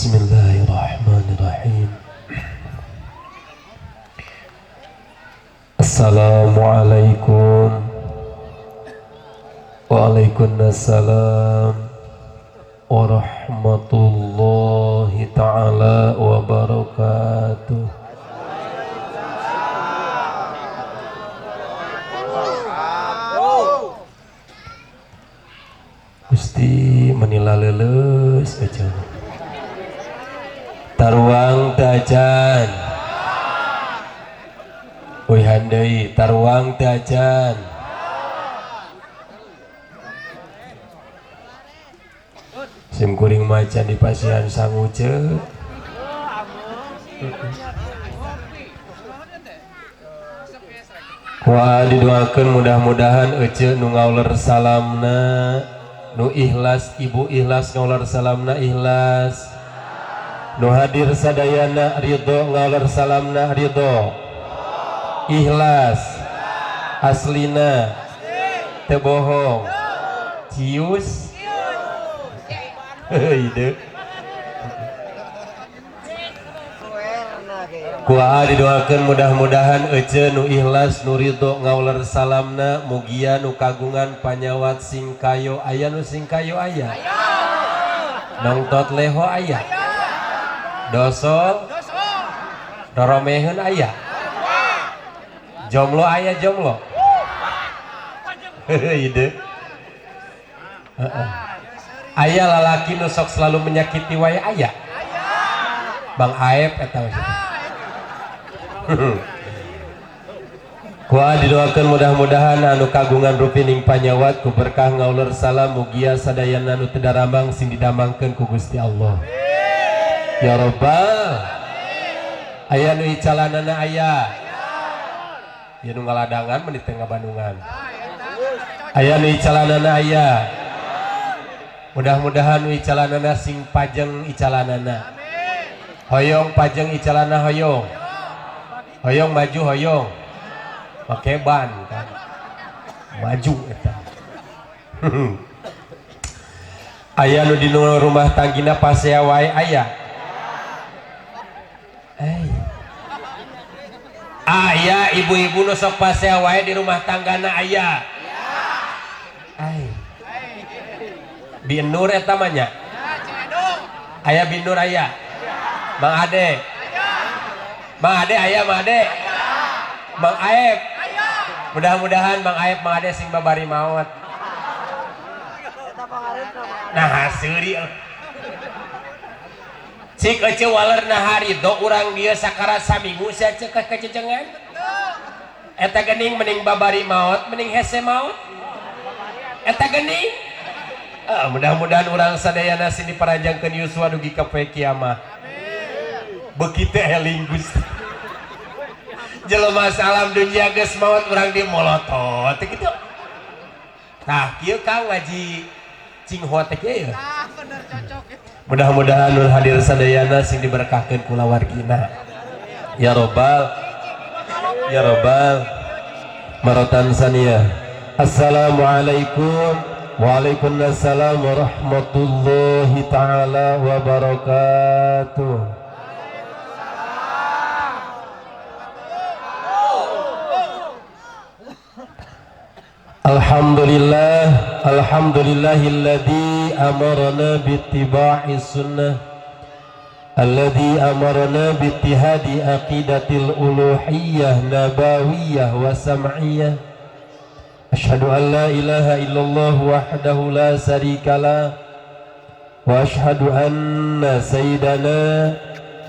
Bismillahirrahmanirrahim. Assalamualaikum. Waalaikumsalam warahmatullahi ta'ala wabarakatuh. Gusti menila leuleus aja. Taruang teu acan. Uihan deui taruang teu acan. Sim kuring macan di pasihan sangu ceu. Wah didoakeun mudah-mudahan ece nu ngauler salamna nu ikhlas, ibu ikhlas ngauler salamna ikhlas, nu hadir sadayana ridho ngauler salamna ridho, ikhlas, aslina, teu bohong, cius. Ide. Kuaha didoakeun mudah-mudahan ece nu ikhlas nu ridho ngauler salamna mugia nu kagungan panyawat sing kayo aya nu sing kayo aya. Nongtot leho aya. Dosol roromeheun aya. Jomlo aya jomlo. Ide. Heeh. Aya lalaki nu sok selalu menyakiti wae aya. Bang Aep eta maksudna. Kuaha didoakeun mudah-mudahan anu kagungan rupining panyawat ku berkah ngauler salam mugia sadayana nu teu daramang sing didamangkeun ku Gusti Allah. Ya Rabbal. Aya nu icalanana aya. Ya nu ngaladangan mah di tengah Bandungan. Aya nu icalanana aya. Mudah-mudahan nu icalanana sing pajeng icalanana. Hoyong pajeng icalana hoyong. Hoyong maju hoyong. Make ban kan. Maju eta. Aya nu di rumah tanggina pasea wae aya. Aya ibu-ibu nu sok pasea wae di rumah tanggana aya. Binur eta mah nya. Aya Binur aya. Mang Ade. Mang Ade aya Mang Ade. Mang Aep. Mudah-mudahan Mang Aep Mang Ade sing babari maot. Nah seuri. Cik ece waler nah harido urang dieu sakarat saminggu sia ceuk kececengan. Eta geuning mending babari maot mending hese maot. Eta geuning. Mudah-mudahan urang sadayana sing diparanjangkeun yuswa dugi ka poe kiamah. Beuki teh eling Gusti. Jelema salam dunia geus maot urang di molotot teh kitu. Tah kieu Kang ngaji cingho teh kieu ya. Tah bener cocok. Mudah-mudahan nur hadir sadayana sing diberkahkeun kulawargina. Ya Robbal ya Robbal marotan sania. Assalamualaikum. Waalaikumsalam warahmatullahi ta'ala wabarakatuh. Alhamdulillah, alhamdulillahilladzi amarana bittiba'i sunnah, alladzi amarana bittihadi aqidatil uluhiyah nabawiyah wa sam'iyah. Asyhadu an la ilaha illallah wahdahu la syarika lah wa asyhadu anna sayyidana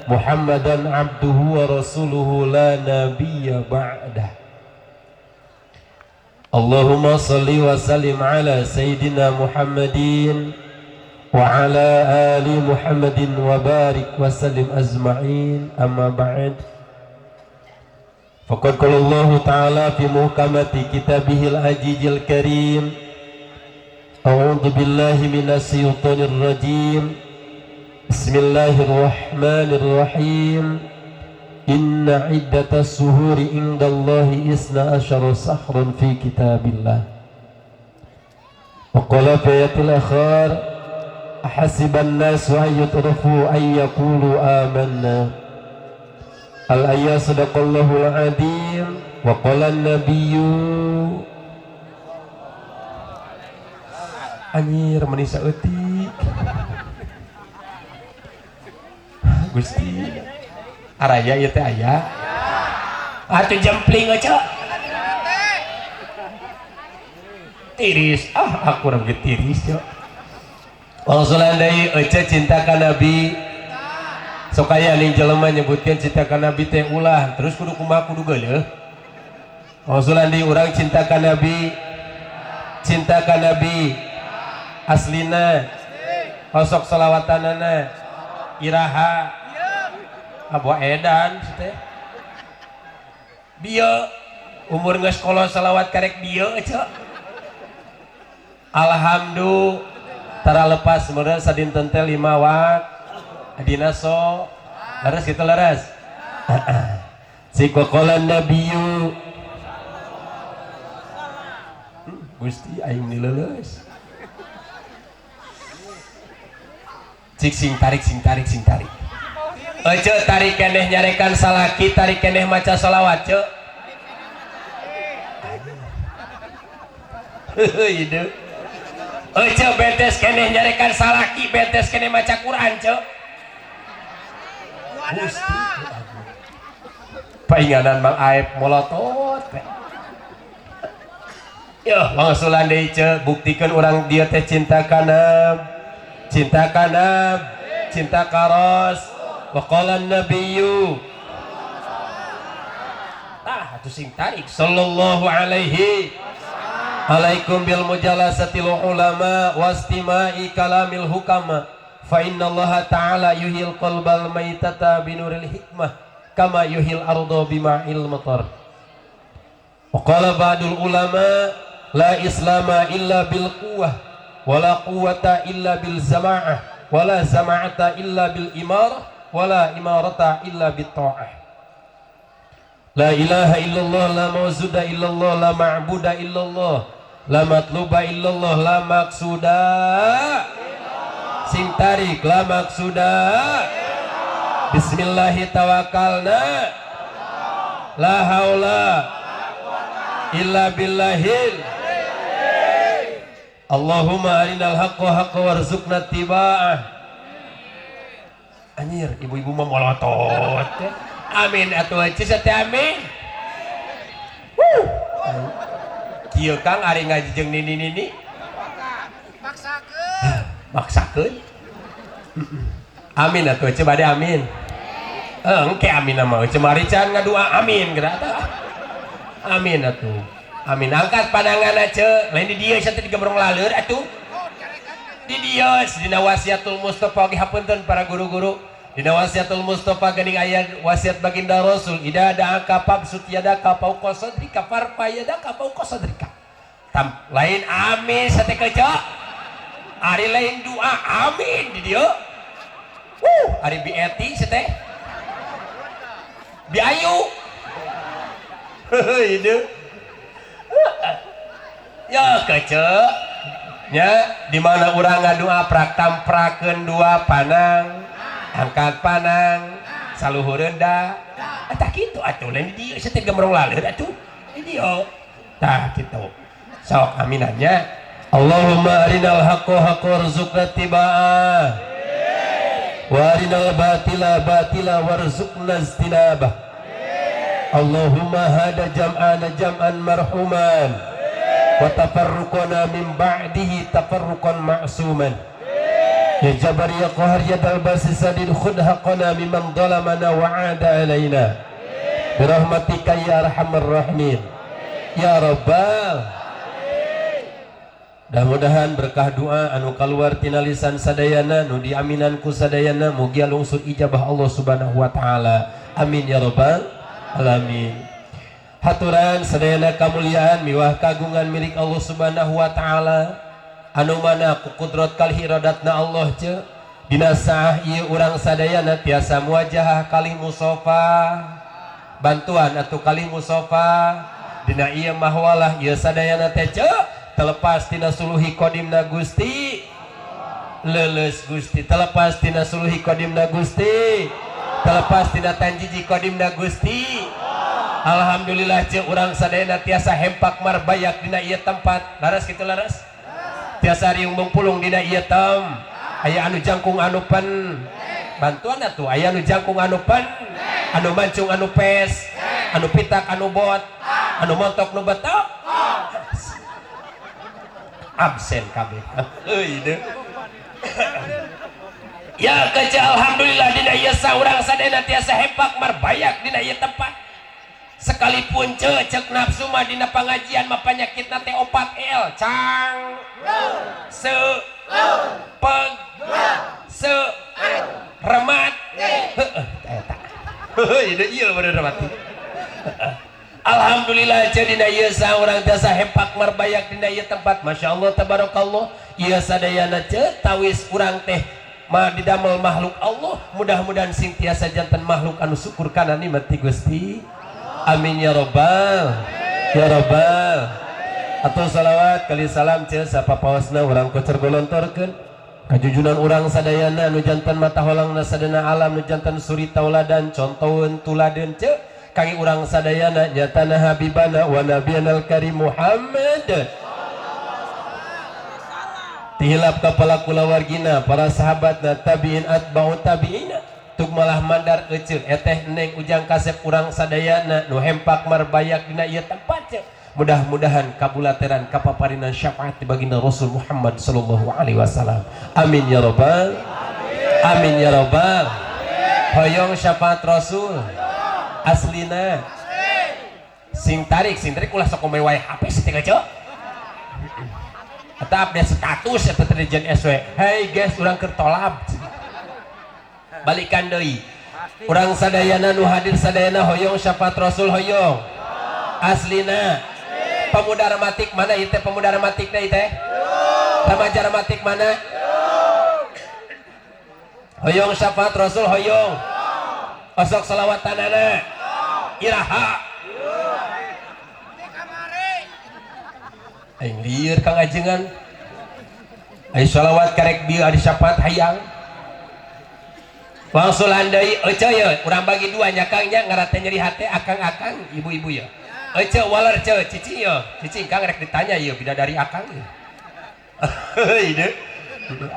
Muhammadan abduhu wa rasuluhu la nabiyya ba'dah. Allahumma salli wa sallim ala sayyidina Muhammadin wa ala ali Muhammadin wa barik wa sallim azma'in. Amma ba'd. Faqad qala Allahu ta'ala fi muhkamati kitabihil azizil karim. A'udzu billahi minasy syaithanir rajim. Bismillahirrahmanirrahim. Inna iddatas suhuri indallahi isna asyara sahran fi kitabillah. Wa qala fi ayatil akhar Ahasiban nasu ayyutrafu ayyaqulu amanna. Al-ayat sadaqallahul azim wa qala an-nabiyyu. Anjir meni saeutik. Gusti araya ieu teh aya. Atuh jempling euceu. Tiris, ah aku urang ge tiris ceu. Wangsulan deui euceu cinta ka Nabi. Sok aya ning jelema nyebutkeun cinta ka Nabi teh ulah, terus kudu kumaha kudu geuleuh. Wangsulan deui urang cinta ka Nabi. Cinta ka Nabi. Aslina. Osok salawatanana. Iraha. Abo edan teh. Bieu umur geus kolot salawat karek bieu ceu. Alhamdulillah tara lepas meureun sadinten teh 5 waktu dina so leres kitu leres. Sikokolan nabiyyu Gusti aing nileuleus. Cik sing tarik sing tarik sing tarik. Ece tarik keneh nyarekan salaki tarik keneh maca sholawat cek. Heuh ide. Ece betes keneh nyarekan salaki betes keneh maca Quran cek. Gusti painganan Mang Aep molotot. Yo wangsulan deui cek buktikeun urang dieu teh cinta kana cinta kana cinta karos. Wa qala an-nabiyyu tah atuh sing tarik sallallahu alaihi alaikum bil mujalasatil ulama wastima'i kalamil hukama fa innallaha ta'ala yuhil qalbal maitata binuril hikmah kama yuhil arda bima'il matar. Wa qala ba'dul ulama la islama illa bil quwwah wala quwwata illa bil zama'ah wala zama'ata illa bil imarah wala imarata illa bit ta'ah. La ilaha illallah la mawzuda illallah la ma'buda illallah la matluba illallah la maqsuda sing tarik la maqsuda bismillahi tawakkalna la haula illa billahil. Allahumma arinal haqqa haqqa warzuqna ittiba'ah. Anjir, ibu-ibu mah molotot. Amin atuh ece teh amin. Wuh. Kieu Kang ari ngaji jeung nini-nini. Maksakeun. Maksakeun. Amin atuh ece bade amin. Engke amin mah ece mari can ngadua amin geura tah. Amin atuh. Amin angkat pandangan ece, lain di dieu sia teh digembrong laleur atuh. Di dieu dina wasiatul Mustafa ge hapunten para guru-guru. Dina wasiatul Mustafa geuning aya wasiat baginda Rasul ida da'aka fabsut yadaka fauqa sadrika farfa yadaka fauqa sadrika. Tam lain amin sate kecok. Ari lain doa amin di dieu. Wuh, ari bi eti sate. Bi ayu. Heuh ieu. Ya kecok. Nya di mana urang ngadua prak tamprakeun dua panang. Angkat panang saluhureun da tah kitu atuh lain di dieu sia teh gemrong laleur atuh di dieu tah kitu sok aminannya. Allahumma arinal haqqa haqqa warzuqna ittiba'ah wa arinal batila batila warzuqna ijtinabah. Allahumma hada jam'ana jam'an marhuman wa tafarruqana min ba'dihi tafarruqan ma'suman. Ya Jabar ya Qahar ya Dal Basis Sadid khudh haqqana mimman zalamana wa 'ada alaina bi rahmatika ya arhamar rahimin ya rabbal. Mudah-mudahan berkah doa anu kaluar tina lisan sadayana nu diaminan ku sadayana mugia lungsur ijabah Allah Subhanahu wa taala. Amin ya rabbal alamin. Haturan sadayana kamuliaan miwah kagungan milik Allah Subhanahu wa taala anu mana ku kudrat kalih iradatna Allah ce dina saah ieu urang sadayana tiasa muwajahah kalih musofa bantuan atau kalih musofa dina ieu mahwalah ieu sadayana teh ce terlepas tina suluhi qadimna Gusti. Leuleus Gusti, telepas tina suluhi qadimna Gusti, telepas tina tanjiji qadimna Gusti. Alhamdulillah ce urang sadayana tiasa hempak marbayak dina ieu tempat. Laras kitu laras? Tiasa riung mungpulung dina ieu tem. Aya anu jangkung anu pen. Bantuan atuh aya anu jangkung anu pen, anu mancung anu pes, anu pitak anu bot, anu montok nu betok. Absen kabeh. Euy deui. Ya kece alhamdulillah dina ieu saurang sadayana tiasa hempak marbayak dina ieu tempat. Sekalipun cek nafsu mah dina pangajian mah panyakitna teh 4 L, cang, se, peg, se, remat. Heeh, eta. Heuh, ieu bener mati. Alhamdulillah dina ieu saurang tiasa hempak marbayak dina ieu tempat. Masya Allah tabarakallah. Ieu sadayana ce tawis urang teh mah didamel makhluk Allah, mudah-mudahan sing tiasa janten makhluk anu syukur kana nikmat ti Gusti. Amin ya robbal ya robbal. Atau salawat kali salam ce sapapaosna urang kocer golontorkeun kajujunan urang sadayana nu janten mata holangna sadayana alam, nu janten suri tauladan contoheun tuladeun ce kangge urang sadayana nyatana habibana wa nabiyana karim Muhammad. Tihilap kapala kulawargina, para sahabatna, tabiin, atba'u tabiina, tuk malah mandar ece eteh neng ujang kasep urang sadayana nu hempak marbayak dina ieu tempat ce. Mudah-mudahan kabulateran kapaparinan syafaat di baginda Rasul Muhammad sallallahu alaihi wasallam. Amin ya robbal amin ya robbal. Hoyong syafaat Rasul aslina sing tarik ulah sok wae HP sih teh atau update status eta teh jeung SW. Hey guys, urang keur tolab. Balikan deui. Urang sadayana nu hadir sadayana hoyong syafaat Rasul hoyong. Aslina. Pemuda rematik mana ieu teh, pemuda rematik teh ieu teh? Remaja rematik mana? Hoyong syafaat Rasul hoyong. Osok salawatanana. Iraha. Aing lieur kang ajengan. Aing shalawat karek bieu ari syafaat hayang. Wangsulan deui ece ye, urang bagi dua nya Kang nya, ngarate nyeri hate akang-akang ibu-ibu ye. Ece waler ce cicing ye, cicing Kang rek ditanya ye bidadari akang ye. Heuy deui.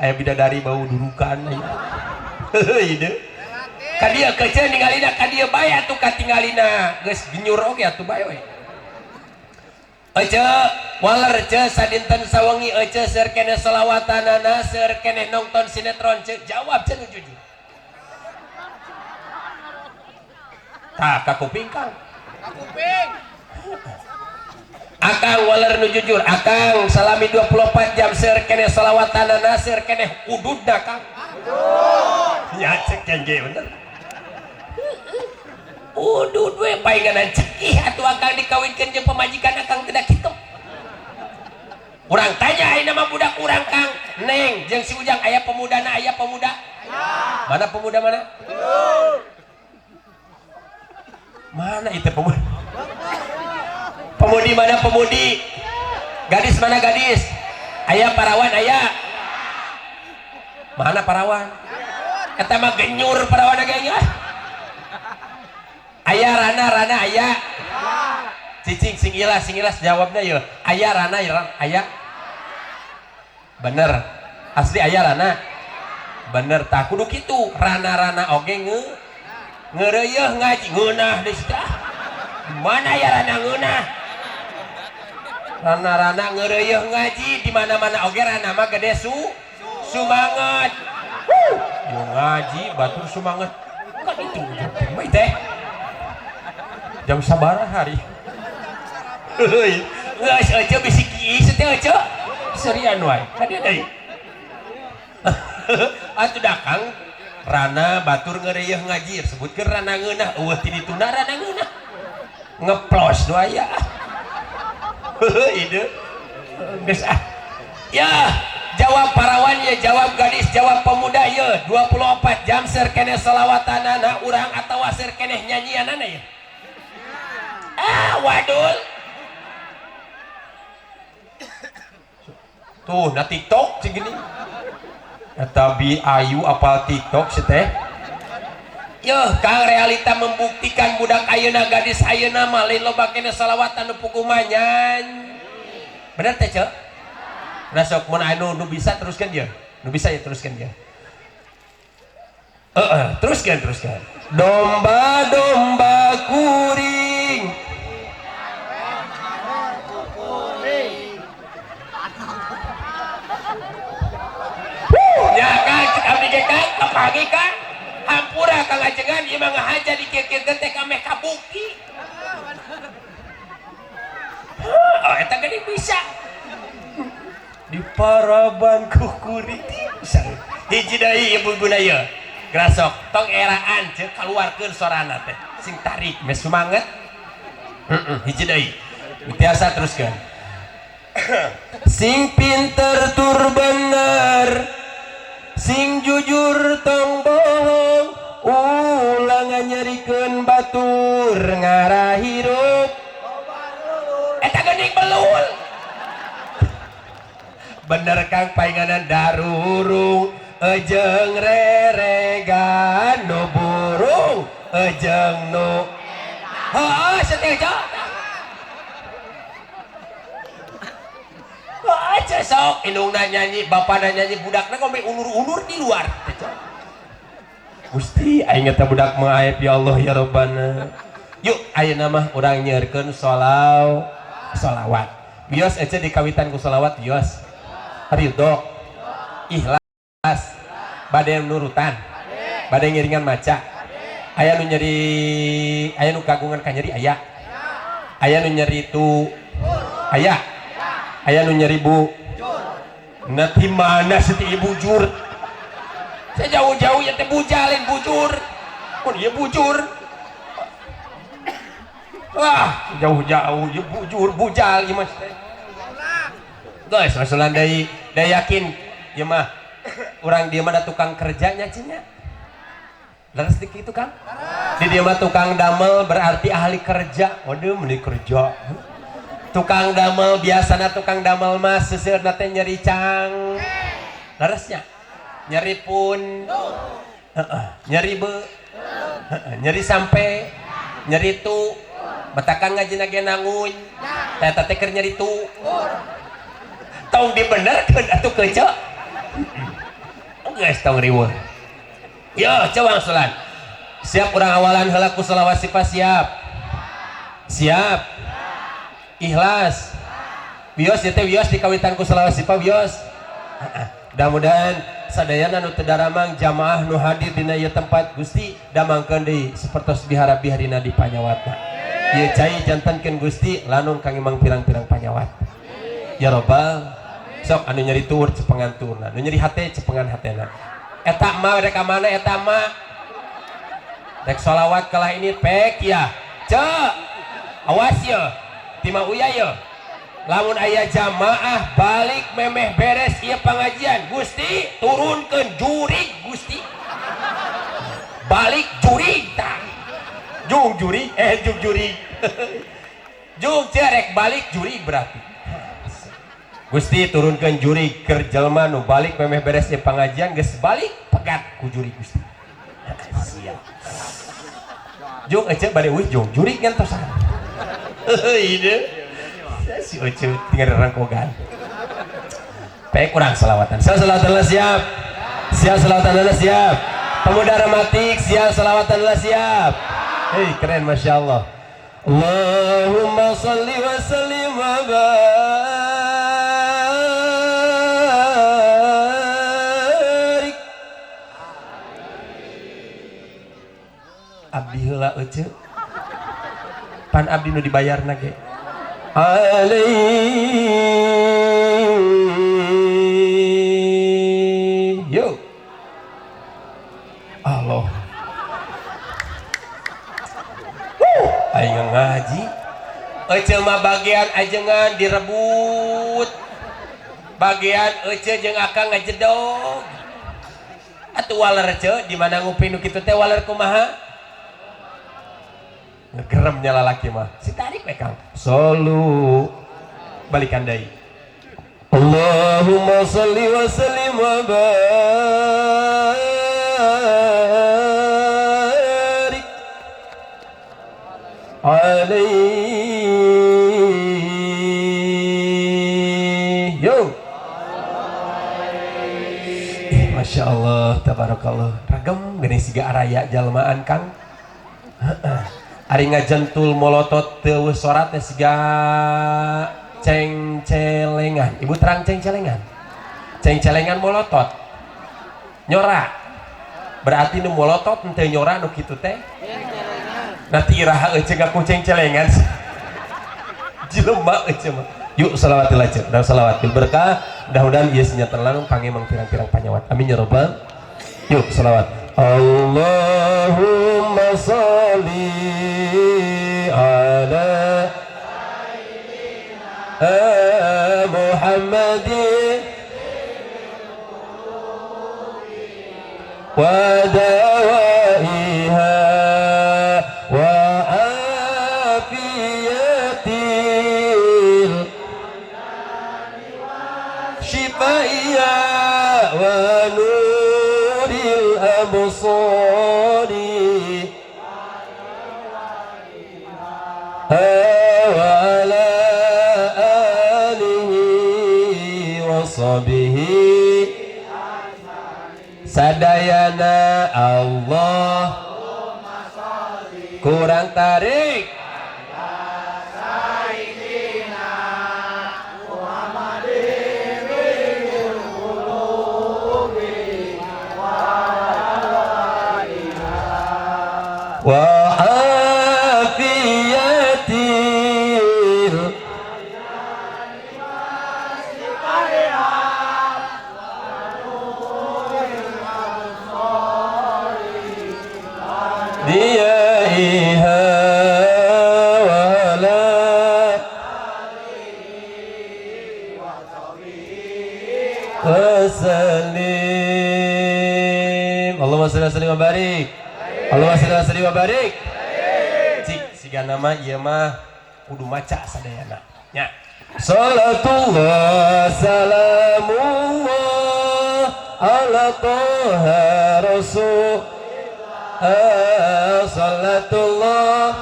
Aya bidadari bau durukan aya. Heuy deui. Ka dieu kece ningalina ka dieu bae atuh katingalina. Geus genyur oge atuh bae we. Ece waler ce sadinten sawengi ece seur keneh selawatanana, seur keneh nonton sinetron ce, jawab ce nu jujur. Tah ka kuping Kang. Ka kuping. Akang waler nu jujur, akang salami 24 jam seur keneh selawatanana, seur keneh ududna Kang. Udud. Nya cek ge bener. Udud we painganan cekih atuh akang dikawinkeun jeung pamajikan akang tidak kitu. Urang tanya ayeuna mah budak urang Kang, Neng jeung si Ujang aya pemudana, aya pemuda? Aya. Mana pemuda mana? Mana itu pemuda? Pemudi mana pemudi? Gadis mana gadis? Aya parawan aya? Mana parawan? Eta mah genyur parawan ge nya. Aya rana rana aya. Cicing sing ilas jawabna yeuh. Aya rana aya. Bener. Asli aya rana. Bener tah kudu kitu. Rana-rana oge ngeureuyeung ngaji ngeunah deui tah. Mana ya rana ngeunah? Rana-rana ngeureuyeung ngaji di mana-mana oge rana mah gede sumanget. Yo ngaji batur sumanget. Kan itu mah teh. Jam sabaraha hari? Heuy, geus ece bisi kiis teh ece. Serian wae. Ka dieu deui. Atuh da Kang rana batur ngeureuyeung ngaji sebutkeun rana ngeunah eueuh ti dituna rana ngeunah. Ngeplos nu aya. Heuy deui. Geus ah. Ya, jawab parawan ya, jawab gadis, jawab pemuda ya. 24 jam seur keneh selawatanana urang atawa seur keneh nyanyianana ya. Ah, wadul. Tuh, na TikTok sih gini. Eta bi ayu apal TikTok si teh. Yuh, Kang, realita membuktikan budak ayeuna, gadis ayeuna mah lain loba kene salawatan nu puguh mah nyanyi. Bener teh, Ceu? Nah sok mun anu nu bisa teruskan dia. Nu bisa ya teruskan dia. Heeh, teruskan teruskan. Domba-domba kuring. Ya Kang, cek abdi ge Kang, kapagi Kang. Hampura Kang ajengan ieu mah ngahaja dikieu-kieu teh kameh kabukti. Oh, eta geuning bisa. Di paraban ku kuring bisa. Hiji deui ibu-ibuna ieu. Grasok tong eraan ceuk kaluarkeun sorana teh. Sing tarik meh sumanget. Heeh, hiji deui. Biasa teruskeun. Sing pinter tur bener, sing jujur tong bohong, ulah nganyerikeun batur ngarah hirup. Eta geuning belul. Bener Kang painganan darurung ejeng reregan nu burung ejeng nu heuh setia cok. Aja sok indungna nyanyi, bapana nyanyi, budakna ngombe ulur-ulur di luar. Gusti aing eta budak mah aib ya Allah ya Rabbana. Yuk ayeuna mah urang nyeurkeun sholawat. Wios ece dikawitan ku sholawat wios. Ridho, ikhlas, bade nurutan, bade ngiringan maca. Aya nu nyeri, aya nu kagungan kanyeri aya. Aya nu nyeri tu aya. Aya nu nyeri bu. Nanti mana seti ibu jur? Saya jauh-jauh ya teh bujalin bujur. Mun ieu bujur. Wah, jauh-jauh ieu bujur bujal ieu mah. Guys, rasulan deui, da yakin ieu mah urang dieu mah da tukang kerjanya cenah. Leres di kitu Kang? Di dieu mah tukang damel berarti ahli kerja. Waduh, meuni kerja. Tukang damel biasana tukang damel mah seuseurna teh nyeri cang. Leresnya? Nyeri pun. Heeh, nyeri be. Heeh, nyeri sampe, nyeri tu. Betakan ngajina ge nangun. Eta teh keur nyeri tu. Tong dibenerkeun atuh kece. Geus tong riweuh. Yo, coba wangsulan. Siap urang awalan heula ku sholawat sifat siap. Siap. Ikhlas. Wios ieu teh wios dikawitan ku sholawat sifat wios. Mudah-mudahan sadayana nu teu daramang jamaah nu hadir dina ieu tempat Gusti damangkeun deui sapertos biharap biharina di panyawatna. Ieu cai jantenkeun Gusti lanung kang imang pirang-pirang panyawat. Ya Robbal. Sok anu nyeri tuur cepengan tuurna, nu nyeri hate cepengan hatena. Eta mah rek ka mana eta mah? Rek sholawat kalah ini pek ya. Cek. Awas ye. Tima uya ye. Lamun aya jamaah balik memeh beres ieu pangajian, Gusti turunkeun jurig Gusti. Balik jurig tah. Jung jurig jung jurig. Jung rek balik jurig berarti. Gusti turunkeun jurig keur jelema nu balik memeh beres ieu pangajian geus balik pegat ku jurig Gusti. Siap. Jung ece bade euy jung jurig ngantosan. Heuh ieu. Si Oce tinggal rangkogan. Pek kurang selawatan. Siap selawatan lah siap. Siap selawatan lah siap. Pemuda rematik siap selawatan lah siap. Hei keren masya Allah. Allahumma salli wa sallim wa barik. Abdi heula Oce. Pan abdi nu dibayarna ge. Alaihi yo Allah. Aing ngaji ece mah bagian ajengan direbut, bagian ece jeung akang ngajedog. Atuh waler ce di mana ngupi nu kitu teh waler kumaha? Ngegeremnya lalaki mah si tarik we Kang solu balikan deui. Allahumma salli wa sallim wa barik alaihi. Yo. Masya Allah, tabarakallah. Ragam gini siga araya jalmaan Kang. Ari ngajentul molotot teu sorat teh siga cengcelengan. Ibu terang cengcelengan. Cengcelengan molotot. Nyora. Berarti nu molotot henteu nyora nu kitu teh. Nanti iraha euceuk aku cengcelengan. Jelema euceuk mah. Yuk salawatil aja. Dan salawatil berkah. Mudah-mudahan ieu senjata lalu pange mang pirang-pirang panyawat. Amin ya rabbal. Yuk salawat. Allahumma sholli ala Muhammadin wa dawaiha wa afiyatil shifaiha wa nuril absari wa ala alihi wa sahbihi sadayana. Allah kurang tarik wa afiyatil diyaiha wa ala wasallim. Allahumma sholli wa sallim wa barik. Allahumma sholli wa sallim wa barik. Cik siga nama ieu mah kudu maca sadayana nya. Salatullah salamullah ala toha rasul. Salatullah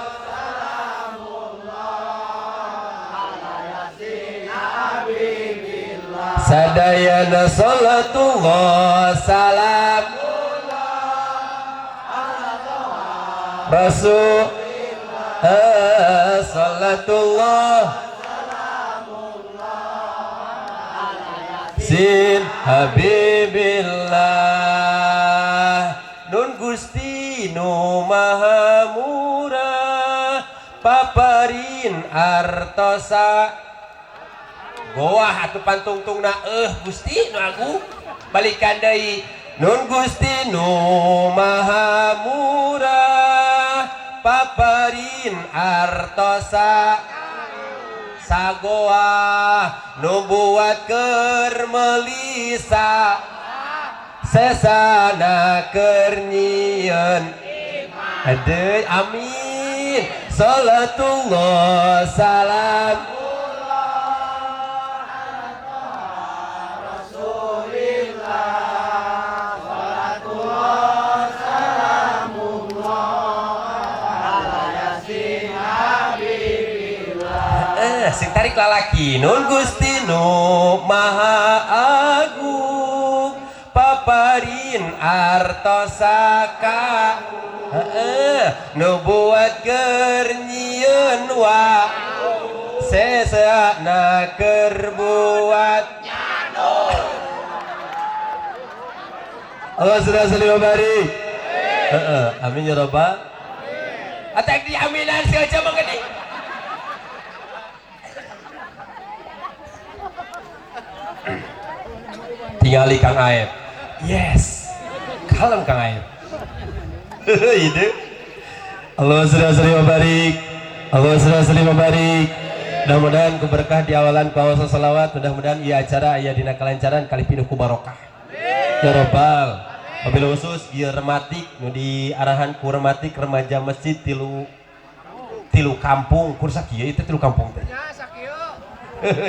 sadayana salatullah salam rasul. Salatullah sin habibillah. Nun Gusti nu maha murah paparin artosa goah atuh pantungtungna Gusti nu agung balikan deui. Nun Gusti nu maha murah paparin artosa sagoah nu buat keur melisa sesana keur nyieun. Aduh, amin. Salatullah salam sing tarik lalaki. Nun Gusti nu maha agung paparin artosaka nu buat keur nyieun wa sesana keur buat. Allah sudah salim wa barik. Amin ya rabbal. Atak diaminan si aja mah geuning. Tingali Kang Aep. Yes. Kalem Kang Aep. Ide. Allah sudah salim wa barik. Allah sudah salim wa barik. Mudah-mudahan keberkah di awalan kuasa salawat, mudah-mudahan ieu acara aya dina kalancaran kali pinuh ku barokah. Ya rabbal. Wabil khusus ieu rematik nu diarahan ku rematik remaja masjid tilu kampung kursa kieu itu tilu kampung teh.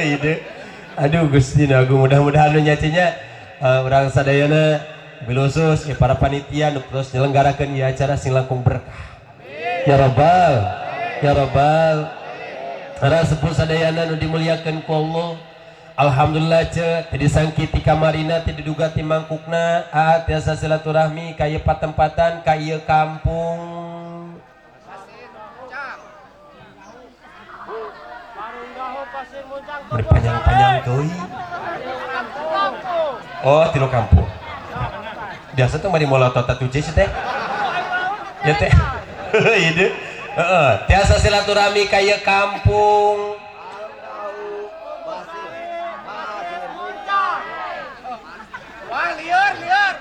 Ide. Aduh Gusti nu agung, mudah-mudahan nu nya urang sadayana bilusus ya, para panitia nu terus nyelenggarakeun ieu acara sing langkung berkah. Ya Rabbal, ya Rabbal. Para sepuh sadayana nu dimuliakeun ku Allah. Alhamdulillah ce, teu disangki ti kamarina, teu diduga ti mangkukna, aa tiasa silaturahmi ka ieu patempatan, ka ieu kampung. Beri panjang-panjang teuing. Oh, tilu kampung. Biasa tuh mari molotot atuh sih teh. Ya teh. Ide. Heeh, tiasa silaturahmi ka ieu kampung. Wah, lieur, lieur.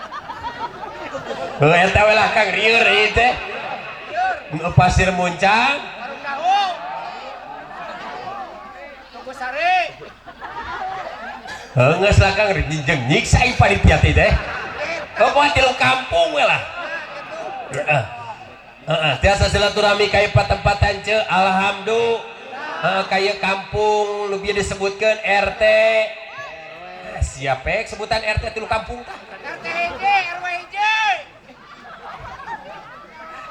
Heuh eta we lah Kang rieur ieu teh. Pasir Muncang. Warung tahu. Tugu Sari. Heuh geus lah Kang jeung nyiksa ieu panitia teh teh. Oh, tilu kampung we lah. Heeh. Heeh, tiasa silaturahmi ka ieu patempatan ce, alhamdulillah. Heeh, ka ieu kampung nu bieu disebutkeun RT. Siapa yang sebutan RT tilu kampung tah? RT hiji, RW hiji.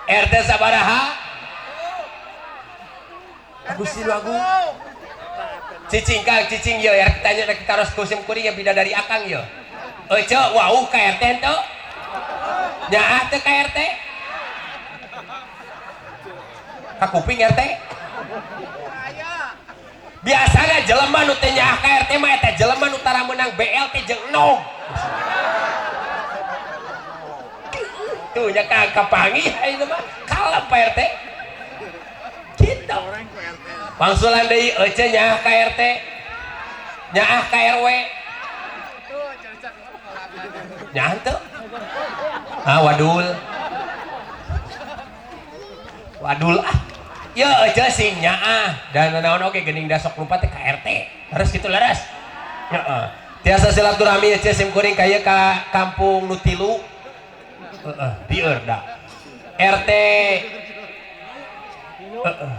RT sabaraha? Gusti nu agung. Cicing Kang, cicing ye, RT tanya rek taros ku sim kuring ya bidadari akang ye. Ece, wau ka RT henteu? Nyaah teu ka RT? Ka kuping RT? Biasana jelema nu teu nyaah ka RT mah eta jelema nu tara meunang BLT jeung nog. Tuh nya ka kapanggih ayeuna mah kalem Pak RT. Kitu. Wangsulan deui ece nyaah ka RT. Nyaah ka RW. Nyaah teu? Ah wadul. Wadul ah. Ya ece sing nyaah dan naon oge geuning da sok lumpat teh ka RT. Terus kitu leres. Heeh. Tiasa silaturahmi ece sim kuring ka ieu ka kampung nu tilu. Heeh, dieur da. RT heeh.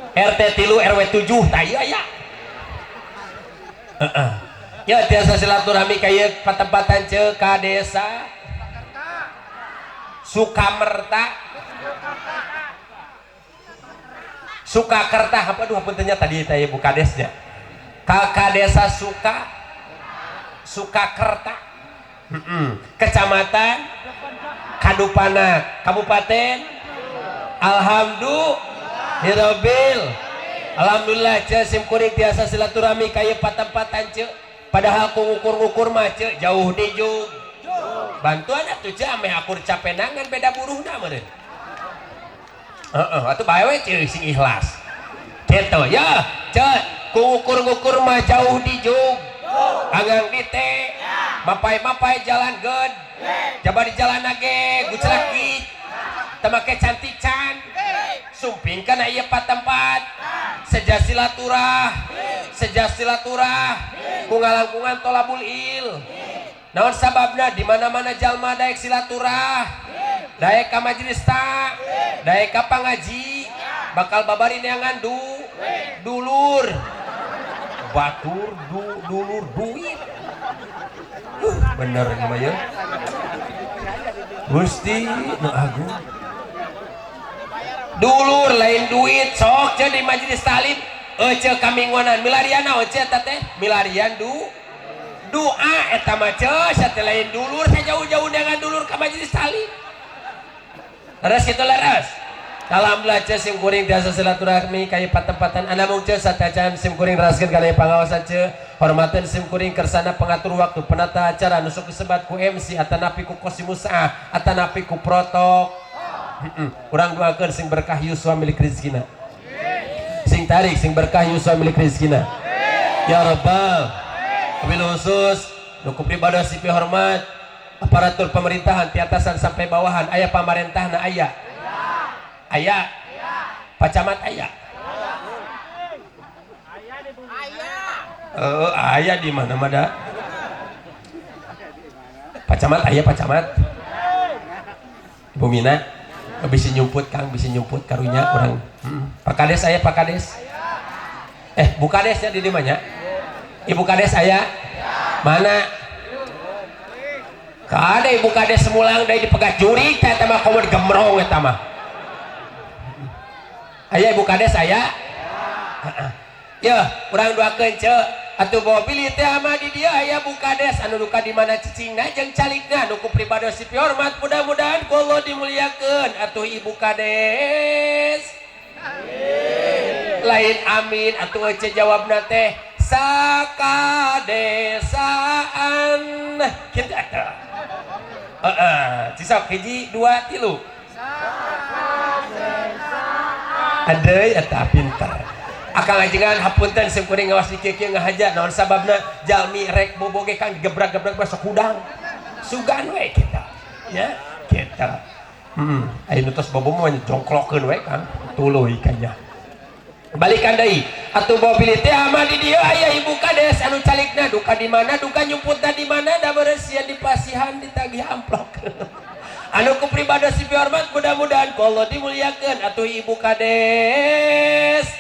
RT 3 RW 7 tah ieu aya. Heeh. Ya tiasa silaturahmi ka ieu patempatan ce ka desa Sukamerta. Sukakerta, apa aduh puntennya tadi teh bu kadesnya. Ka desa Sukakerta. Kecamatan Kadupanak, Kabupaten Alhamdulillah. Alhamdulillah ce sim kuring tiasa silaturahmi ka ieu patempatan ce. Padahal ku ngukur-ngukur mah ce jauh di jug. Bantuan atuh ce ameh akur capenangan beda buruhna meureun. Heeh, atuh bae we ce sing ikhlas. Kitu ya, ce ku ngukur-ngukur mah jauh di jug. Anggang di teh, mapai-mapai jalan geud. Jaba di jalan ge guclak git. Teu make cantik can. Sumping kana ieu patempat. Seja silaturah, seja silaturah, ku ngalangkungan tolabul il. Naon sababna di mana-mana jalma daek silaturah, daek ka majelis ta, daek ka pangaji, bakal babari neangan dulur. Batur dulur duit. Bener ieu mah ye. Gusti nu agung. Dulur lain duit sok ce di majelis taklim ece kaminggonan milarian naon ce eta teh milarian doa eta mah ce sate lain dulur sajauh-jauh dengan dulur ka majelis taklim. Leres kitu leres. Alhamdulillah ce sim kuring tiasa silaturahmi ka ieu patempatan anamung ce satacan sim kuring raskeun kana pangaosan ce hormateun sim kuring kersana pengatur waktu penata acara nu sok disebat ku MC atanapi ku Kosimusa atanapi ku protok. Urang doakeun sing berkah yuswa milik rezekina. Sing tarik sing berkah yuswa milik rezekina. Ya Rabbal. Wabil khusus nu ku pribadi sipi hormat aparatur pemerintahan ti atasan sampai bawahan aya pamarentahna aya. Aya. Pak Camat aya. Heeh, aya di mana mah da? Pak Camat aya Pak Camat. Ibu Mina bisa nyumput Kang, bisa nyumput karunya urang. Pak Kades aya Pak Kades. Bu Kadesnya di dimanya? Ibu Kades aya? Mana? Kade Ibu Kades mulang deui dipegat jurig teh eta mah komo digemrong eta mah. Aya Ibu Kades aya? Heeh. Yeuh, urang doakeun ceu. Atuh bawa pilih teh ama di dia aya Bu Kades anu duka di mana cicingna jeung calikna nu ku pribados dipihormat mudah-mudahan ku Allah dimuliakeun atuh Ibu Kades. Lain amin atuh ece jawabna teh sakadesaan kitu atuh. Heeh, cisok hiji dua tilu. Adeui eta pinter. Akang ajengan hapunten sim kuring ngawas di kieu-kieu ngahaja naon sababna jalmi rek boboge kang digebrak-gebrak mah sok hudang. Sugan we kita. Ya, kita. Aya nu tos bobo mah jongklokeun we kang tuluy kanya. Balikan deui. Atuh mobil teh ama di dieu aya Ibu Kades anu calikna duka di mana duka nyumputna di mana da beresian di pasihan ditagih amplok. Anu ku pribados dipihormat mudah-mudahan ku Allah dimuliakeun atuh Ibu Kades.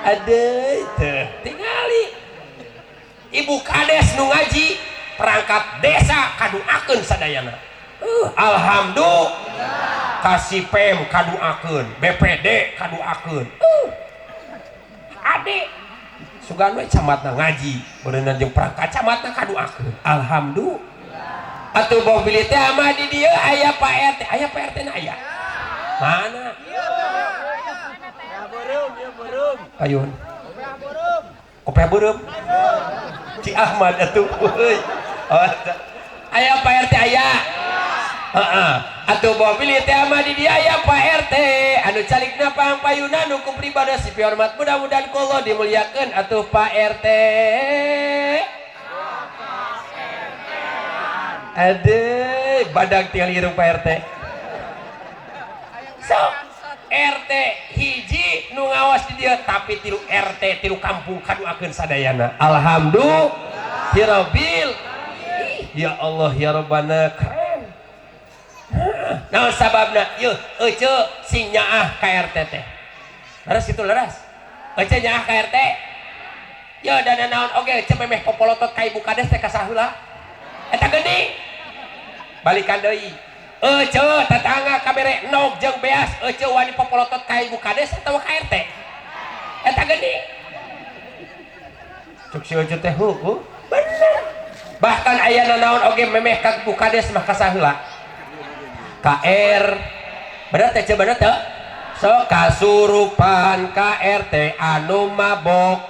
Aduh, teh tingali. Ibu Kades nu ngaji perangkat desa kaduakeun sadayana. Alhamdulillah. Kasih PEM kaduakeun, BPD kaduakeun. Ade sugan we camatna ngaji, beuneunan jeung perangkat camatna kaduakeun. Alhamdulillah. Atuh mobil teh ama di dieu aya Pak RT, aya Pak RT na aya. Mana? Ayun. Kopiah beureum. Ci Ahmad atuh. Euy. Aya Pak RT aya. Heeh. Atuh mobil teh ama di dieu aya Pak RT anu calikna pangpayuna nu ku pribados dipihormat mudah-mudahan ku Allah dimuliakeun atuh Pak RT. Aduh, badag tinggal irung Pak RT. Sok RT hiji nu ngawas di dieu tapi tilu RT tilu kampung kaduakeun sadayana. Alhamdulillah. Ya Allah ya Rabbana keren. Naon sababna? Yeuh, ece sing nyaah ka RT teh. Leres kitu leres. Ece nyaah ka RT. Yeuh dana naon oge ece memeh popolotot ka Ibu Kades teh kasaheula. Eta geuning. Balikan deui. Ece tetangga kabere nog jeung beas ece wani popolotot ka Ibu Kades atawa ka RT. Eta geuning. Cuk si ece teh heueuh. Bener. Bahkan aya nanaon oge memeh ka Ibu Kades mah kasaheula. KR bener teh ce bener teh so kasurupan KRT anu mabok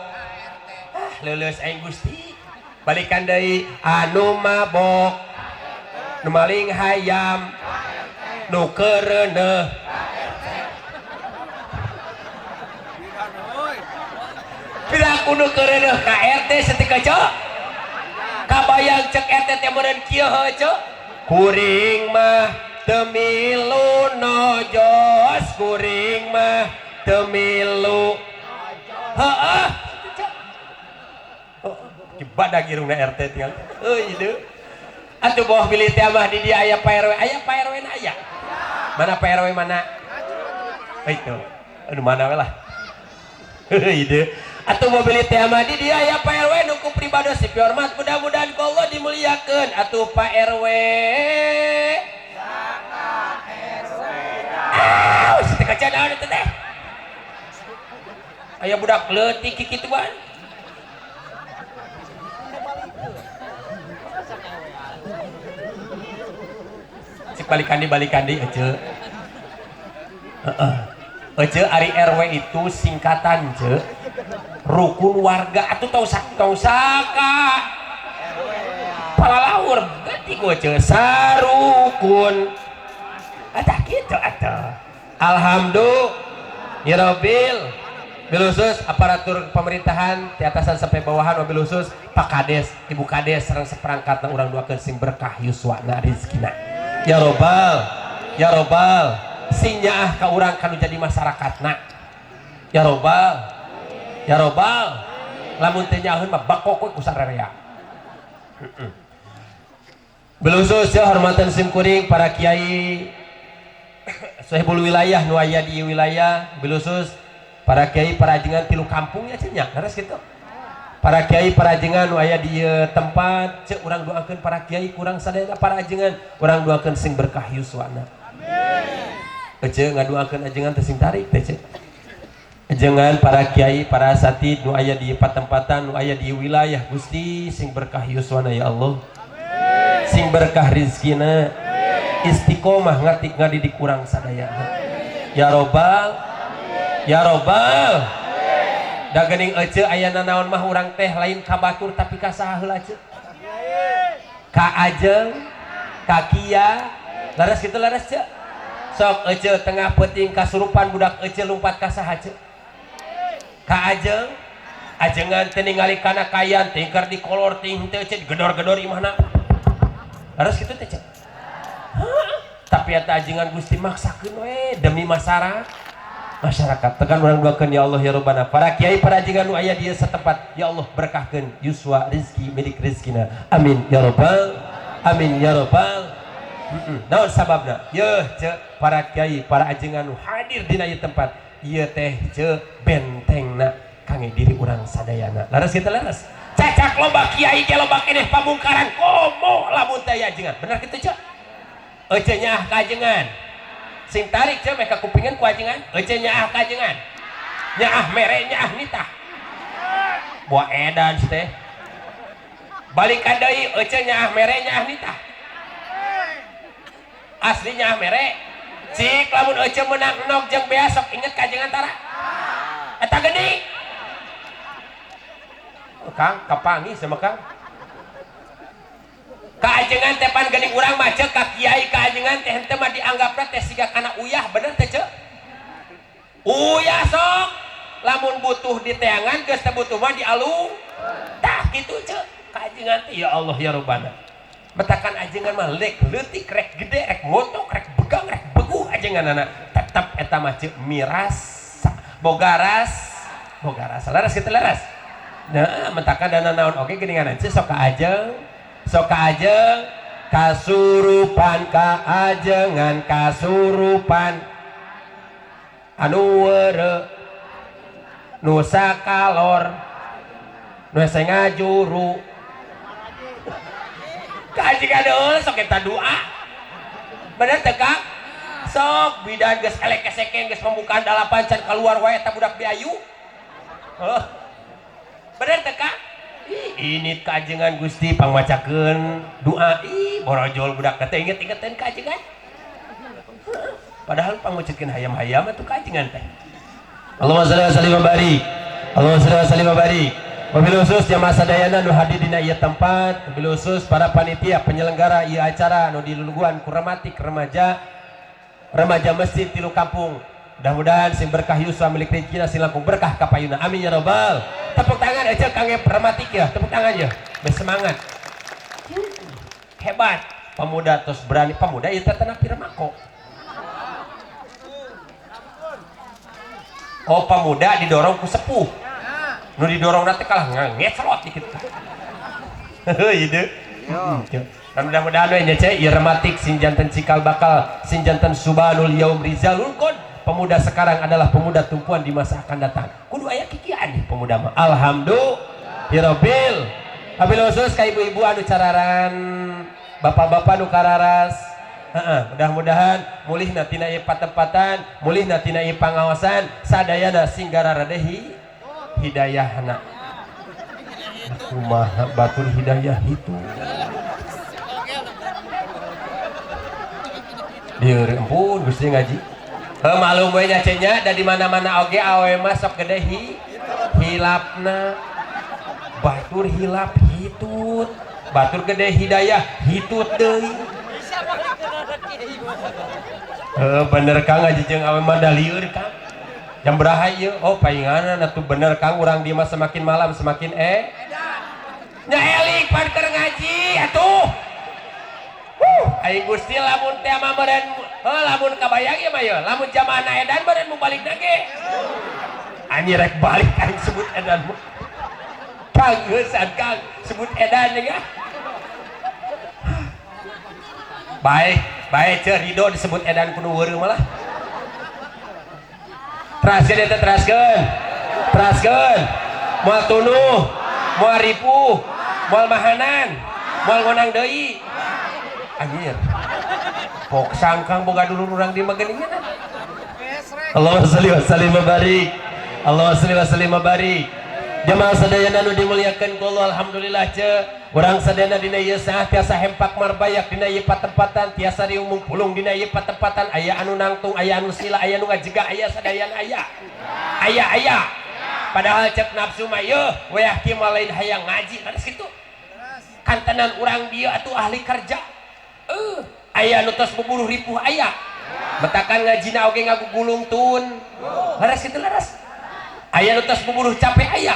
ah leuleus aing Gusti balikan deui anu mabok nu maling hayam nu keureuneuh piraku nu keureuneuh KRT saeutik cok kabayang cek RT teh meureun kieu heuh cok kuring mah temilu nojos kuring mah temilu heeh dibadag irungna RT tinggal euy deui atuh bawah bilih teh mah di dieu aya Pak RW aya Pak RW na aya mana Pak RW mana itu aduh mana we lah heuy deui atuh bawah bilih teh mah di dieu aya Pak RW nu ku pribados dipihormat mudah-mudahan ku Allah dimuliakeun atuh Pak RW. Aya budak leutik kikituan. Cik balikan di ece. Heeh. Ece ari RW itu singkatan ce. Rukun warga atuh tong saka. Palalaur ganti ku ece sarukun. Atah kitu atuh. Alhamdulillah Bil khusus aparatur pemerintahan di atasan sampai bawahan wabil khusus Pak Kades, Ibu Kades sareng seperangkatna urang doakeun sing berkah yuswana rezekina. Ya robbal sing nyaah ka urang kanu jadi masyarakatna. Ya robbal lamun teu nyaaheun mah bakok we ku sararea. Bil khusus ya hormatan sim kuring para kiai sahibul wilayah nu aya di wilayah bil khusus Para kiai, para ajengan tilu kampung ya Ceu nya, leres kitu. Para kiai, para ajengan nu aya di ieu tempat, Ceu, urang doakeun para kiai kurang sadayana, para ajengan urang doakeun sing berkah yuswana. Amin. Ece ngadoakeun ajengan teh sing tarik teh Ceu. Ajengan para kiai, para asatid nu aya di patempatan, nu aya di wilayah, Gusti sing berkah yuswana ya Allah. Amin. Sing berkah rizkina. Istiqomah ngatik ngadidik urang sadayana. Ya robbal, ya robbal. Da geuning ece aya nanaon mah urang teh lain ka batur tapi ka saha heula Ceu? Ka ajeng, ka kia, laras kitu laras Ceu. Sok ece tengah peuting kasurupan budak ece lumpat ka saha Ceu? Ka ajeng, ajengan teh ningali kana kayan tingkar di kolor ting teh Ceu gedor-gedor imahna. Laras kitu teh Ceu. Tapi eta ajengan Gusti maksakeun we demi masyarakat. Tekan urang doakeun ya Allah ya Rabbana. Para kiai, para ajengan nu aya di setempat, ya Allah berkahkeun yuswa rizki milik rizkina. Amin ya rabbal, amin ya rabbal. Naon sababna? Yeuh Ceu, para kiai, para ajengan nu hadir dina ieu tempat, ieu teh Ceu bentengna kangge diri urang sadayana. Laras kitu laras. Cacak loba kiai ge loba keneh pamungkaran komo lamun teh aya ajengan. Bener kitu Ceu? Ece nyaah ka ajengan. Sing tarik Ceu meh kakupingan ku ajengan. Ece nyaah ka ajengan. Nyaah mere nyaah nitah. Buah edan teh. Balikan deui ece nyaah mere nyaah nitah. Asli nyaah mere. Cik lamun ece menang nog jeung bea sok inget ka ajengan tara. Eta geuning. Kang kapanggih sama Kang. Kaajengan teh pan geuning urang mah Ceu ka kiai kaajengan teh henteu mah dianggapna teh siga kana uyah bener teh Ceu. Uyah sok lamun butuh di teangan geus teu butuh mah dialung. Tah kitu Ceu kaajengan teh ya Allah ya Rabbana. Metakan ajengan mah lek leutik rek gede rek motok rek begang rek beguh ajenganana tetep eta mah Ceu miras boga rasa laras kitu laras. Nah metakan dana naon oge geuningan Ceu sok ka ajeng. Sok ka ajeng kasurupan ka ajengan kasurupan anu weureu nu sakalor nu hese ngajuru ka ajengan deui sok eta doa bener teu Kang? Sok bidan geus elek keseken geus pembukaan dalapan can keluar wae eta budak biayu. Heuh. Bener teu Kang? Ini kajengan Gusti pangmacakeun doa ih borojol budak teh inget-ingetan kajengan. Padahal pangmacakeun hayam-hayam atuh kajengan teh. Allahumma shalli wa sallim wa barik. Allahumma shalli wa sallim wa barik. Wabil khusus jamaah sadayana nu hadir dina ieu tempat, wabil khusus para panitia penyelenggara ieu acara nu diluluguan ku rematik remaja remaja masjid tilu kampung. Mudah-mudahan sing berkah yuswa milik rezekina sing langkung berkah kapayuna. Amin ya robbal. Tepuk tangan aja kangge rematik ya, tepuk tangan ya. Bersemangat. Hebat. Pemuda terus berani, pemuda ieu teh tenapi remako. Oh, pemuda didorong ku sepuh. Nu didorong teh kalah ngeslot dikit. Heuh ieu. Dan mudah-mudahan we nya Ceu ieu rematik sing janten cikal bakal sing janten subanul yaum rizalul qad. Pemuda sekarang adalah pemuda tumpuan di masa akan datang. Kudu aya kikian nih pemuda mah. Alhamdulillah. Abil khusus ka ibu-ibu anu cararan, bapak-bapak nu kararas. Heeh, mudah-mudahan mulihna tina ieu patempatan, mulihna tina ieu pangaosan, sadayana sing gararadehi hidayahna. Kumaha batur hidayah itu. Dieu ampun Gusti ngaji. Heuh malum we nya Ceu nya da di mana-mana oge awe mah sok gede hilapna. Batur hilap hitut, batur gede hidayah hitut deui. Heuh bener Kang ngaji jeung awe mah da lieur Kang. Jam beraha ieu? Oh painganan atuh bener Kang urang di mah semakin malam semakin nya elik pan keur ngaji atuh. Aing Gusti lamun teh mah meureun heuh lamun kabayang ieu mah yeuh lamun jamaahna edan meureun mu balik ge. Anjir rek balik aing sebut edan mah. Kang geusan Kang sebut edan ya. Baik, baik Ceu Ridho disebut edan kudu weureu malah. Teraskeun eta, teraskeun, teraskeun. Moal tunuh, moal ripuh, moal mahanan, moal ngonang deui. Anjir, pok sangkang boga dulur urang di mah geuningan. Allahumma sholli wa sallim wa barik. Allahumma sholli wa sallim wa barik. Jamaah sadayana nu dimuliakeun ku Allah, alhamdulillah ce, urang sadayana dina ieu saah tiasa hempak marbayak dina ieu patempatan, tiasa riung pulung dina ieu patempatan. Aya anu nangtung, aya anu sila, aya nu ngajega, aya sadayana, aya aya aya. Padahal cek nafsu mah yeuh weah kieu mah lain hayang ngaji, leres kitu. Kantenan urang dieu atuh ahli kerja, aya nu tos buburuh ripuh, aya metakan ngajina oge ngagugulung tun, leres kitu, leres. Aya nu tos buburuh capek, aya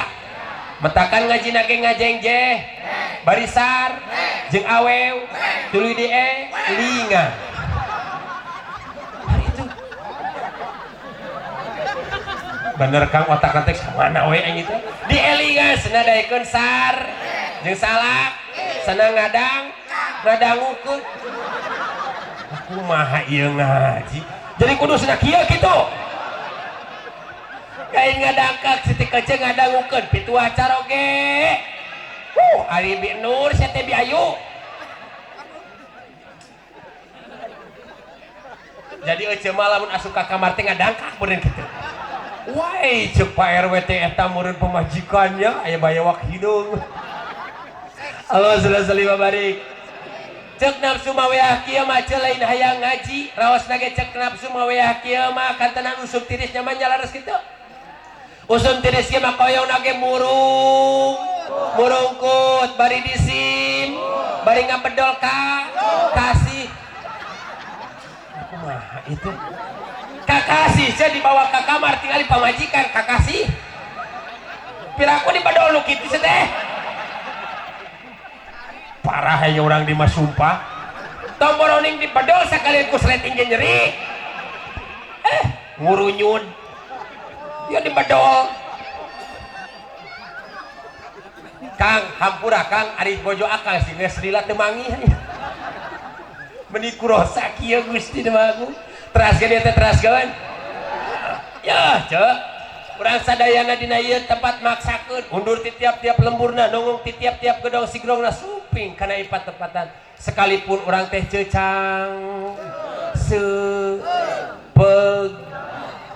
metakan ngajina ge ngajengjeh barisar jeung awew tuluy di lingan. Hari itu bener Kang, otak nanti mana we aing itu dielingan senadaikeun sar jeung salak senang ngadang ngadangukeun. Kumaha ieu ngaji jadi kudu cenah kieu kitu kain ngadangkak siti kece ngadangukeun pituah caroge. Ari Bi Nur sia teh Bi Ayu. Jadi ece mah lamun asup ka kamar teh ngadangkak meureun kitu. Wai ceuk Pak RW teh eta meureun pamajikannya aya bayawak hidung. Allah sallallahu wa barik. Cek nafsu mah weah kieu mah ceu lain hayang ngaji, raosna ge cek nafsu mah weah kieu mah kantenan usum tiris nya mah nyalares kitu. Usum tiris kieu mah koyongna ge murung, murungkut bari disim, bari ngabedol ka kasih. Kumaha itu? Kakasih sia dibawa ka kamar tingali pamajikan kakasih. Piraku dibedol nu kitu sia teh. Parah ya orang di mah sumpah. Tomboroning dibedol sakalian ku sleting ge nyeri. Ngurunyun. Ya dibedol. Kang, hampura Kang, ari bojo akal sih geus lila teu manggih. Meni kurosa kieu Gusti nu Agung. Teraskeun ieu teh, teraskeun. Ya, ceu. Urang sadayana dina ieu tempat maksakeun undur ti tiap-tiap lemburna, nongong ti tiap-tiap gedong sigrongna suping kana ieu patempatan. Sekalipun urang teh ceucang se peg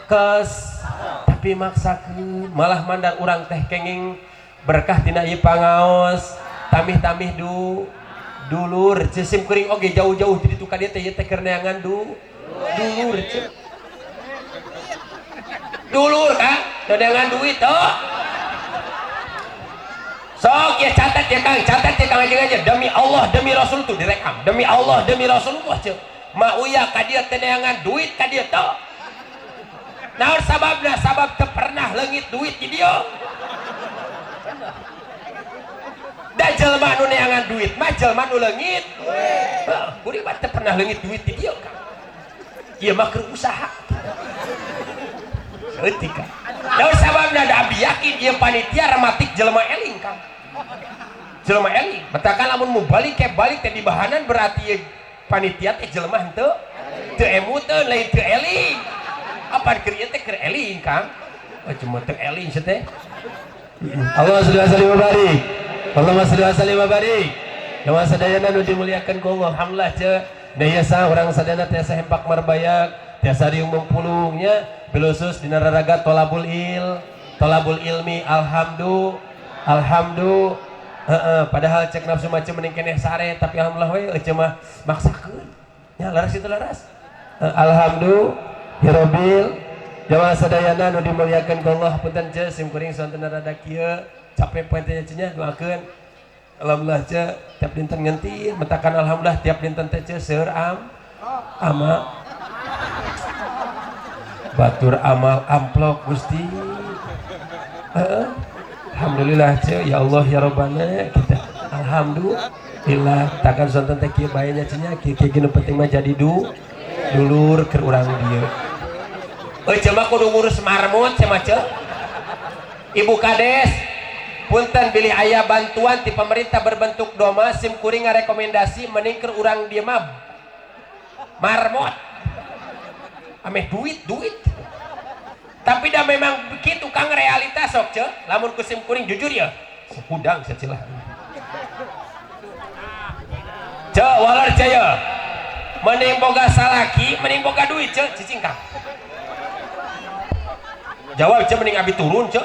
kes tapi maksakeun malah mandar urang teh kenging berkah tina ieu pangaos tamih-tamih du dulur ceu. Sim kuring oge jauh-jauh ti ditu ka dieu teh ieu teh keur neangan du dulur ceu, dulur Kang neangan duit tuh. Sok ya catat ya Kang, catat ya Kang, aja demi Allah demi Rasul tuh direkam, demi Allah demi Rasulullah ceu ma uya ka dieu teh neangan duit ka dieu tuh. Naon sababna? Sabab teu pernah leungit duit di dieu. Da jelema nu neangan duit mah jelema nu leungit. Heuh, kuring mah teu pernah leungit duit di dieu Kang. Ieu mah keur usaha. Saeutik Kang. Naon sababna? Da abdi yakin ieu panitia rematik jelema eling Kang. Jelema eling. Matakan lamun mau balik ke balik teh dibahanan berarti ieu panitia teh jelema henteu teu emuteun, lain teu eling. Apa keur ieu teh keur eling Kang? Oh, cuma teu eling sia teh. Allah sholli wa sallim wa barik. Allahumma sholli wa sallim wa barik. Jamaah sadayana nu dimuliakeun ku Allah, alhamdulillah ce. Da ieu sah urang sadayana tiasa hempak marbayak, tiasa riung mempulungnya, bilusus dina raraga tolabul il, tolabul ilmi, alhamdulillah, alhamdulillah. Heeh, padahal cek nafsu macam mending keneh sare, tapi alhamdulillah we euceu mah maksakeun. Ya laras itu laras. Alhamdulillah. Jamaah sadayana nu dimuliakeun ku Allah, punten ce sim kuring sonten rada kieu, capek poe teh nya doakeun. Alhamdulillah ce tiap dinten ngentir, metakan alhamdulillah tiap dinten teh ce seueur am ama batur amal amplop Gusti. Heeh. Alhamdulillah ce, ya Allah ya Rabbana kita alhamdulillah takan sonten teh kieu bae nya ce nya, kieu kieu nu penting mah jadi du dulur keur urang dieu. Euy mah kudu ngurus marmut cenah mah ce. Ibu Kades punten bilih aya bantuan ti pemerintah berbentuk doma, sim kuring ngarekomendasi mending keur urang dieu mah marmot ameh duit duit. Tapi da memang begitu Kang realitas sok ce. Lamun ku sim kuring jujur ya. Hudang sacilah. Ce walar ce ya. Mending boga salaki, mending boga duit ce, cicing Kang. Jawab ce mending abi turun ce.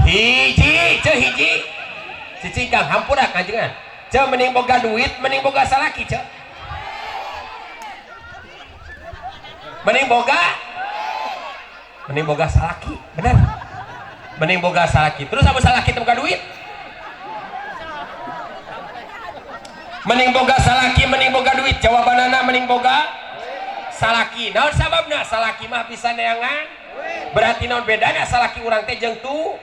Hiji ce hiji. Cicing Kang hampura kanjengan. Ce mending boga duit, mending boga salaki ce. Mending boga salaki, bener. Mending boga salaki. Terus apa salaki teu boga duit? Mending boga salaki, mending boga duit. Jawabanana mending boga salaki. Naon sababna? Salaki mah bisa neangan. Berarti naon bedana salaki urang teh jeung tu?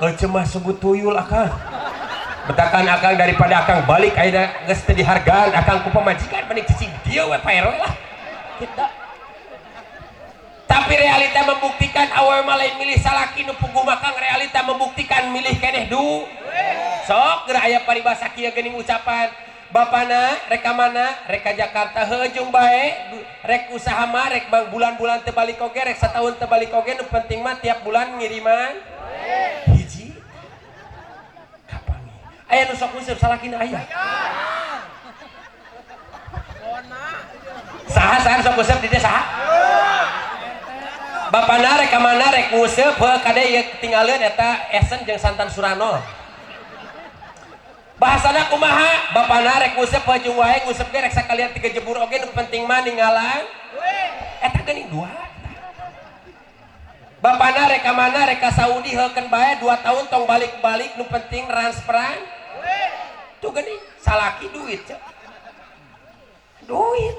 Euceu mah sebut tuyul akang. Betakan akang daripada akang balik ayeuna geus teu dihargaan akang ku pamajikan mending cicing dieu we Pak RW lah. Kita. Tapi realita membuktikan awewe mah lain milih salaki nu puguh mah Kang, realita membuktikan milih keneh du. Sok geura aya paribasa kieu geuning ucapan bapana rek ka mana rek ka Jakarta heuh bae rek usaha mah rek bang bulan-bulan teu balik oge rek sataun teu balik oge nu penting mah tiap bulan ngiriman hiji kapangi aya nu sok nguseup salakina aya saha saha sok nguseup di dieu saha bapana rek ka mana rek nguseup heuh kade ieu ketinggaleun eta esen jeung santan Suranol. Bahasana kumaha bapana rek nguseup heuh wae nguseup ge rek sakalian tiga jebur oge nu penting mah ninggalan eta geuning dua. Bapana rek ka mana rek ka Saudi heukeun bae 2 tahun tong balik-balik nu penting transferan tuh geuning salaki duit cek duit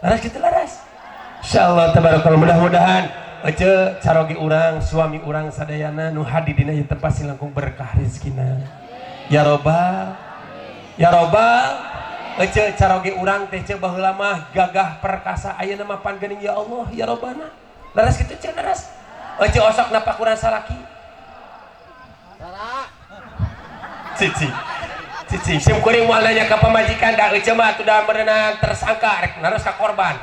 laras kitu laras. Insyaallah tabarakallah mudah-mudahan ece caroge urang suami urang sadayana nu hadi dina ieu tempat sing langkung berkah rezekina. Ya robbal ya robbal ece caroge urang teh ce baheula mah gagah perkasa ayeuna mah pan geuning ya Allah ya robbana. Laras kitu ce laras. Ece osok napakuran salaki. Cici. Cici sim kuring moal nanya ka pamajikan da ece mah atuh da meureunan tersangka rek naros ka korban.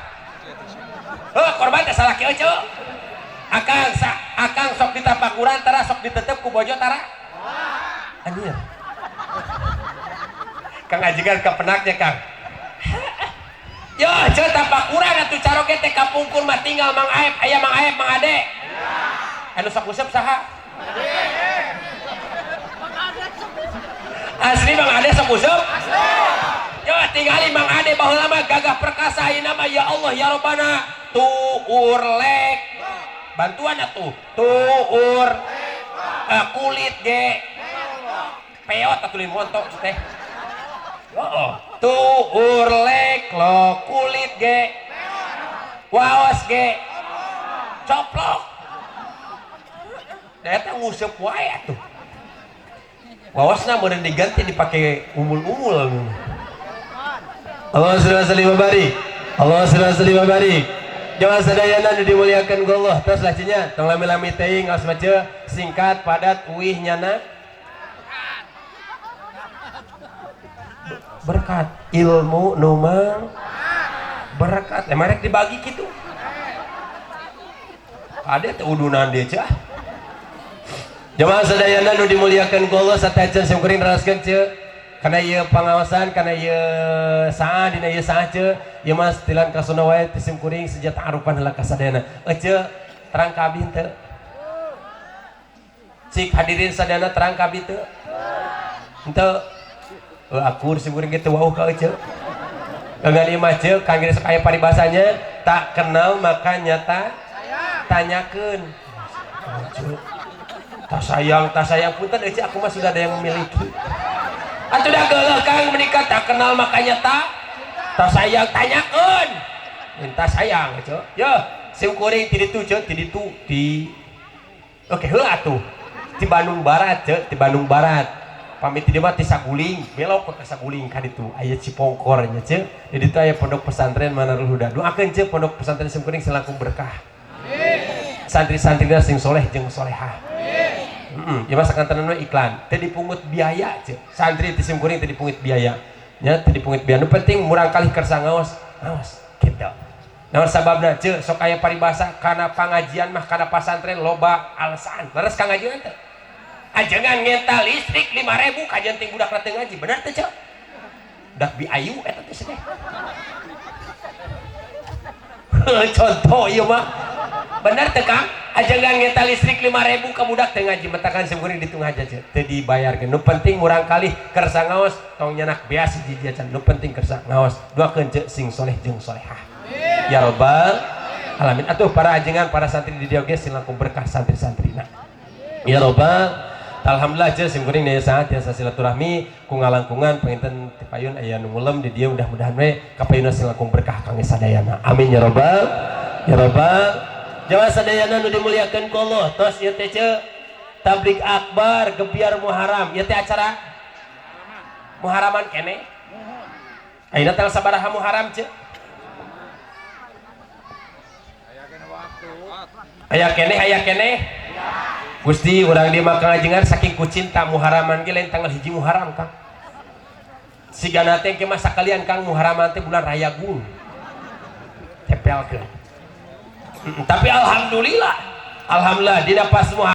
Heuh korban teh salaki ece. Akang akang sok ditapakuran tara sok ditetep ku bojo tara. Anjir. Kang ajengan ka penaknya Kang. Yo ce tapakuran atuh caroge teh kapungkur mah tinggal Mang Aep aya Mang Aep Mang Ade. Anu sok useup saha? Asli Mang Ade sok useup? Asli. Yo tingali Mang Ade baheula mah gagah perkasa ayeuna mah ya Allah ya Robbana tuurlek. Bantuan atuh tuur kulit ge peot atuh lain montok teh. Oh, tuurlek lo kulit ge waos ge coplok. Da eta nguseup wae atuh. Waosna meureun diganti dipake umul-umul. Allahumma shalli wa barik. Allahumma shalli wa barik. Jamaah sadayana nu dimuliakeun ku Allah. Tos lah cenah tong lami-lami teuing ngaos maca singkat padat uih nyana berkat ilmu nu berkat emang rek dibagi kitu ada teh udunan deui cah. Jamaah sadayana nu dimuliakeun ku Allah satacan sim kuring neraskeun ceu kana ieu pangaosan kana ieu saha dina ieu saha ceu ieu mah tilan kasona wae teh sim kuring sejata arupan heula ka sadayana ece terang ka abdi henteu cik hadirin sadayana terang ka abdi teu henteu akur sim kuring ge teu wauh ka ece gagal ieu mah ceu kangge sok aya paribasanya tak kenal maka nyata tanyakeun. Tak sayang punten ece aku mah sudah ada yang memiliki. Atuh da geuleuh Kang menikah tak kenal makanya tak sayang tanyakeun. Minta sayang ece. Yo sim kuring ti ditu ce ti ditu ti oke heula atuh ti Bandung Barat ce ti Bandung Barat. Pamit di mah ti Saguling belok ke Saguling ka ditu aya Cipongkor nya ce di ditu aya pondok pesantren Manarul Huda. Doakeun ce pondok pesantren sim kuring sing langkung berkah. Santri-santrina sing soleh jeung solehah. Heeh, ieu mah sakantenan we iklan. Teu dipungut biaya ce. Santri ti sim kuring teu dipungut biaya. Nya teu dipungut biaya. Nu penting murang kalih kersa ngaos, ngaos kitu. Naon sababna ceu sok aya paribasa kana pangajian mah kana pasantren loba alasan. Leres ka ngajian teh. Ajengan ngenta listrik 5000 kajian ting budak teu ngaji. Bener teh ceu? Budak bi ayu eta teh sedeh. Contoh ieu mah. Bener teh Kang? Ajengan ngenta listrik 5000 ka budak teu ngaji metakan simkuring ditung aja ceu. Teu dibayarkeun. Nu penting murang kali kersa ngaos tong nyanak beas hiji acan. Nu penting kersa ngaos. Doakeun ceu sing soleh jeung solehah. Ya robbal alamin. Atuh para ajengan para santri di dieu ge sing langkung berkah santri-santrina. Ya robbal. Alhamdulillah ceu simkuring daya saat tiasa silaturahmi ku ngalangkungan panginten ti payun aya nu ngulem di dieu mudah-mudahan we kapayunna sing langkung berkah kangge sadayana. Amin ya robbal ya robbal. Jamaah sadayana nu dimuliakeun ku Allah, tos ieu teh ceu tabligh akbar gebiar Muharram. Ieu teh acara Muharraman keneh. Ayeuna tanggal sabaraha Muharram ceu? Aya keneh aya keneh. Gusti urang di mah kangajengan saking ku cinta Muharraman ge lain tanggal 1 Muharram Kang. Sigana teh ke mah sakalian Kang Muharraman teh bulan Rayagung. Tepelkeun. Tapi alhamdulillah, alhamdulillah dina pas Muharram